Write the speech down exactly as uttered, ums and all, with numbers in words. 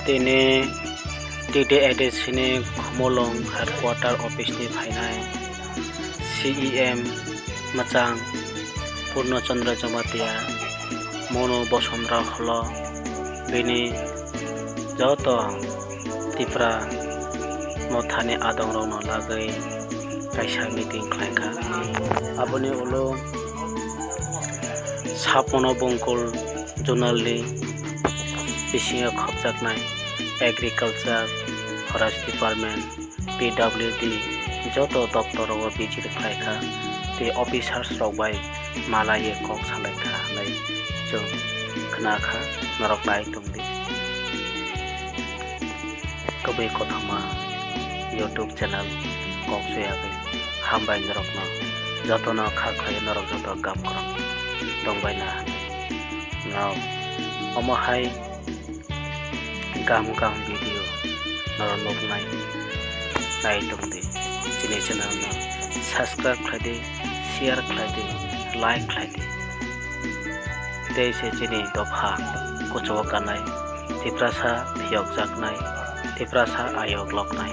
Tini T D A D C ni Khumulwng headquarter office ni phainai C E M mwchang Purno Chandra Jamatia, Monu Bosontrao holo bini joto Tipra mothani adongrokno lagwi kaisa meeting khlaikha. Aboni ulo Sapono Bongkol Zonal ni bisingo khopjaknai Agriculture, Forest Department, P W D joto doptor rogo visit khlaikha tei officers rok bai malaiwi kok salaikha hinwi chwng khnakha, norok nai tongdi. Kubui kothoma YouTube channel Kok Soyagwi hambai norokno jotono kha khlaiwi norok joto gam kwrwng tongbaina hinwi norok omo hai gam gam video norok nuknai nai tongdi. Chini channel no subscribe khlaidi, share khlaidi, like khlaidi. Tei se chini dopha kuchugo kanai, Tiprasa phiyokjaknai, Tiprasa ayok loknai.